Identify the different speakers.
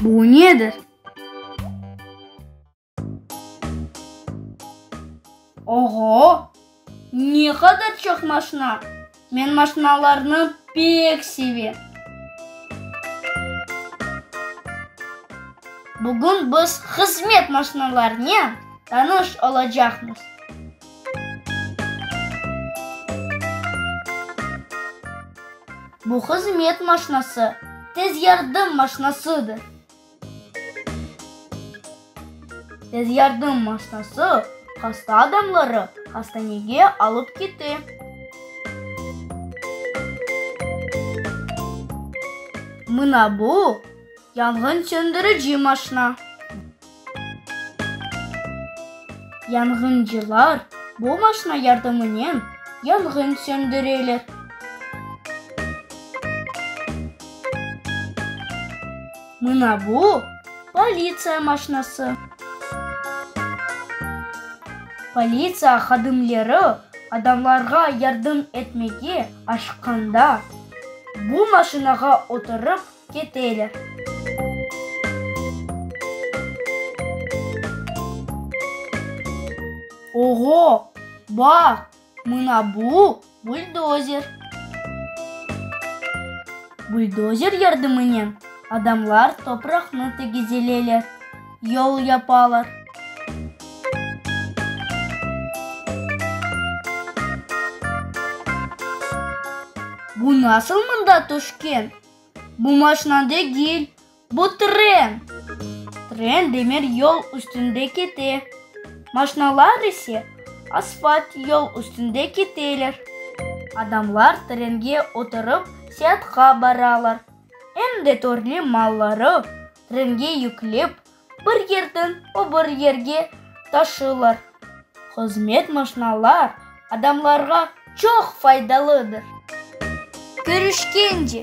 Speaker 1: Bu nedir? Oğo! Ne qadar çoq maşna! Men maşnalarnı pek sevem. Bugün biz hızmet maşnalarınen tanış olacaqmız. Bu hızmet maşnası tez yardım maşnasıdır. Tez yardım maşnası hasta adamları hastanege alıp kete. Mına bu yanğın söndürici maşna. Yanğıncılar bu maşna yardımınen yanğın söndüreler. Mına bu politsiya maşnası. Politsiya hadimleri adamlarğa yardım etmege aşıqqanda, bu maşinağa oturıp keteler. Oğo, baq, mına bu buldozer. Buldozer yardımınen adamlar topraqnı tegizeleler, yol yapalar. Bu nasıl mında tüşken? Bu maşna degil, bu tren! Tren demir yol üstünde kete, maşnalar ise asfalt yol üstünde keteler. Adamlar trenge oturıp seyaatqa baralar, em de türlü malları trenge yüklep, bir yerden o bir yerge taşıylar. Hızmet maşnalar adamlarğa çoq faydalıdır. Körüşkence!